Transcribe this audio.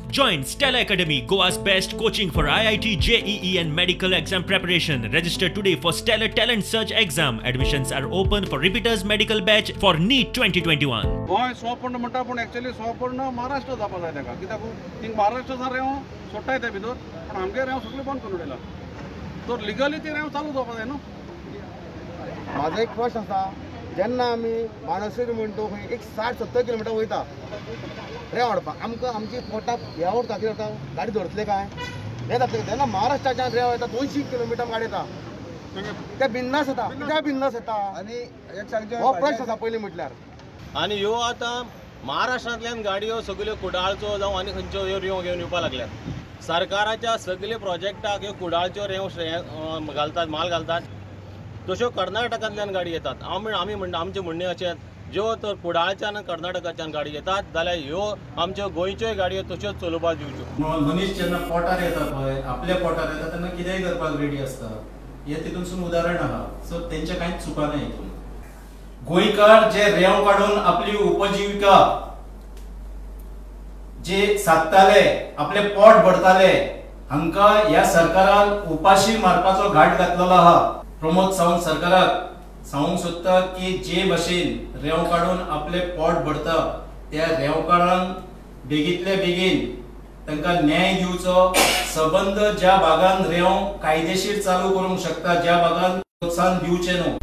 Join Stellar Academy, Goa's best coaching for IIT, JEE and medical exam preparation. Register today for Stellar Talent Search exam. Admissions are open for repeaters medical batch for NEET 2021. Goa स्वपर्ण म्हणटा पूण actually स्वपर्ण Maharashtra जावपा जाय ताका, कित्याक thing Maharashtra रेंव सोडटाय ते भितर, पूण आमगे रेंव सगळें बंद करून उडयला, तर लिगली ती रेंव चालू जावपा जाय न्हू. म्हाजो एक प्रश्न आसा, जेन्ना आमी बाणस्तारी म्हणटा खंय एक 60-70 किलोमिटर वयता रेंव हाडपाक, आमकां आमची पोटाक हें उरता, कितें जाता गाडी धरतले काय हें जातलें. तेन्ना महाराष्ट्राच्यान रेंव येता 200 किलोमिटर गाडी येता, ते बिंदास येता, कित्याक बिंदास येता? आनी एक सांगचें हो प्रश्न आसा पयलीं म्हटल्यार. आनी ह्यो आतां महाराष्ट्रांतल्यान गाडयो सगल्यो कुडाळचो जावं आनी खंयच्यो ह्यो रेंव घेवन येवपाक लागल्यात. सरकाराच्या सगळे प्रोजेक्टाक ह्यो कुडाळच्यो रेंव घालतात, माल घालतात. तश्यो कर्नाटकांतल्यान गाडी येतात. आमी म्हणटा, आमचें म्हणणें अशें, ज्यो तर कुडाळच्यान कर्नाटकाच्यान गाडी येतात जाल्यार ह्यो आमच्यो गोंयच्योय गाडयो तश्योच चलोवपाक दिवच्यो. मनीस जेन्ना पोटार येता पळय, आपल्या पोटार येता तेन्ना कितेंय करपाक रेडी आसता, हें तितूनसून उदाहरण आहा. सो तेंचें कांयच चुकना हितून. गोंयकार जे रेंव काडून आपली उपजिविका जे सादताले, आपले पोट भरताले, हांकां ह्या सरकारान उपाशी मारपाचो घाट घातलेलो आहा. प्रमोद सावंत सरकाराक सांगूंक सोदता की जे भशेन रेंव काडून आपले पोट भरता त्या रेंवकारांक बेगींतले बेगीन तांकां न्याय दिवचो. सबंद ज्या भागान रेंव कायदेशीर चालू करूंक शकता, ज्या भागान प्रोत्साहन दिवचें न्हू.